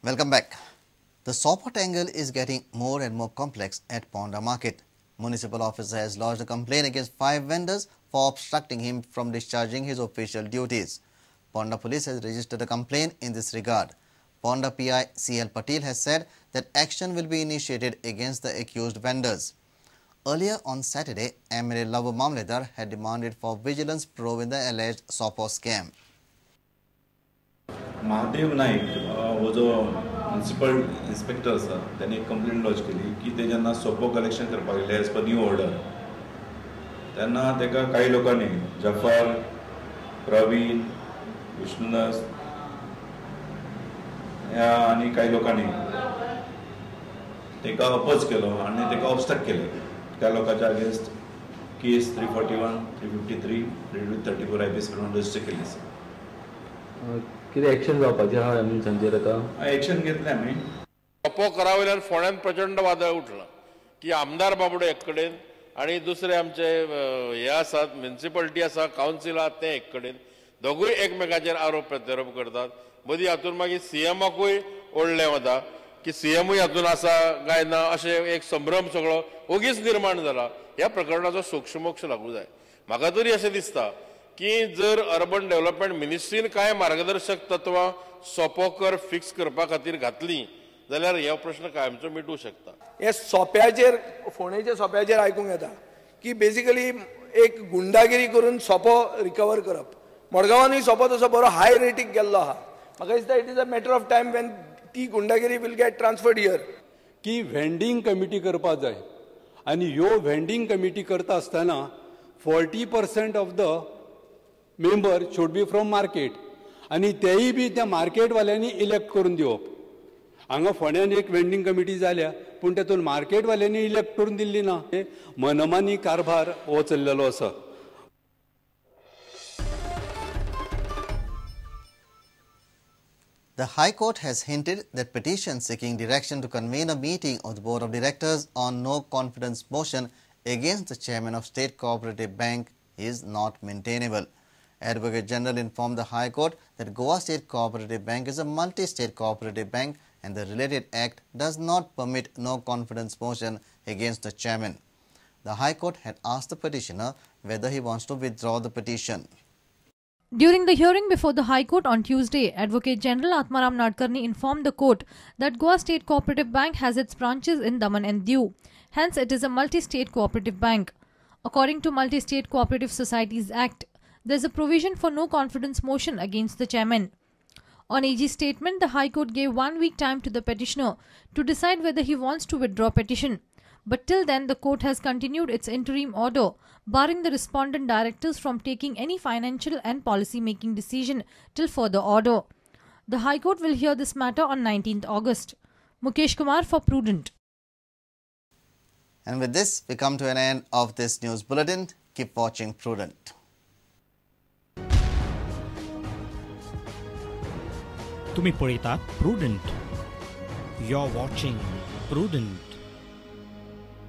Welcome back. The Sopo tangle is getting more and more complex at Ponda market. Municipal officer has lodged a complaint against 5 vendors for obstructing him from discharging his official duties. Ponda police has registered a complaint in this regard. Ponda PI CL Patil has said that action will be initiated against the accused vendors. Earlier on Saturday, MLA Lavu Mamledar had demanded for vigilance probe in the alleged Sopo scam. Mahadev Naik हो जो municipal inspector आसा त्यांनी एक complaint lodge केली की ते जेन्ना सोपो कलेक्शन करपाक गेले एज पर न्यू ऑर्डर तेन्ना ताका कांय लोकांनी जफार, प्रवीण, विष्णुदास ह्या आनी कांय लोकांनी ताका अपोज केलो आनी ताका ऑबस्ट्रक्ट केले. त्या लोकांच्या अगेन्स्ट केस 341, 353, 334 IPC प्रमाण रजिस्टर केली आसा. कितें एक्शन जावपाचें आहा ह्या मनशांचेर आतां? एक्शन घेतलें आमी. सोपो करा वयल्यान फोंड्यान प्रचंड वादळ उठलां की आमदार बाबडो एक कडेन आनी दुसरे आमचे हे आसात म्युनिसिपलिटी आसा, कावन्सील आसा ते एक कडेन, दोगूय एकमेकाचेर आरोप प्रत्यारोप करतात. मदीं हातून मागीर सीएमाकूय ओडलें वता की सीएमूय हातून आसा काय ना, अशें एक संभ्रम सगळो ओगीच निर्माण जाला. ह्या प्रकरणाचो सोक्षमोक्ष लागू जाय. म्हाका तरी अशें दिसता की जर अर्बन डेव्हलपमेंट मिनिस्ट्रीन कांय मार्गदर्शक तत्वां सोपो कर फिक्स करपा खातीर घातली जाल्यार हो प्रश्न कायमचो मिटू शकता. हे सोप्याचेर, फोंडेच्या सोप्याचेर आयकूंक येता की बेसिकली एक गुंडागिरी करून सोपो रिकवर करप. मडगांवानूय सोपो तसो बरो हाय रेटीक गेल्लो आहा. म्हाका दिसता it is a matter of time when ती गुंडागिरी will get transferred here. की व्हेंडींग कमिटी करपाक जाय आनी ह्यो व्हेंडींग कमिटी करता आसतना 40% of the member should be from market आनी तेय बी त्या मार्केटवाल्यांनी इलेक्ट करून दिवप. हांगा फोंड्यान एक वेंडिंग कमिटी जाल्या पूण तातूंत मार्केटवाल्यांनी इलेक्ट करून दिल्ली ना. मनमानी कारभार हो चल्लेलो आसा. The High Court has hinted that petition seeking direction to convene a meeting of the Board of Directors on no confidence motion against the chairman of State Cooperative Bank is not maintainable. Advocate General informed the High Court that Goa State Cooperative Bank is a multi-state cooperative bank and the related act does not permit no confidence motion against the chairman. The High Court had asked the petitioner whether he wants to withdraw the petition. During the hearing before the High Court on Tuesday, Advocate General Atmaram Nadkarni informed the court that Goa State Cooperative Bank has its branches in Daman and Diu. Hence, it is a multi-state cooperative bank. According to Multi-State Cooperative Societies Act, there is a provision for no confidence motion against the chairman. On AG's statement, the High Court gave 1 week time to the petitioner to decide whether he wants to withdraw petition. But till then, the court has continued its interim order, barring the respondent directors from taking any financial and policy-making decision till further order. The High Court will hear this matter on 19th August. Mukesh Kumar for Prudent. And with this, we come to an end of this news bulletin. Keep watching Prudent. तुम्ही पळयतात Prudent. You're watching Prudent.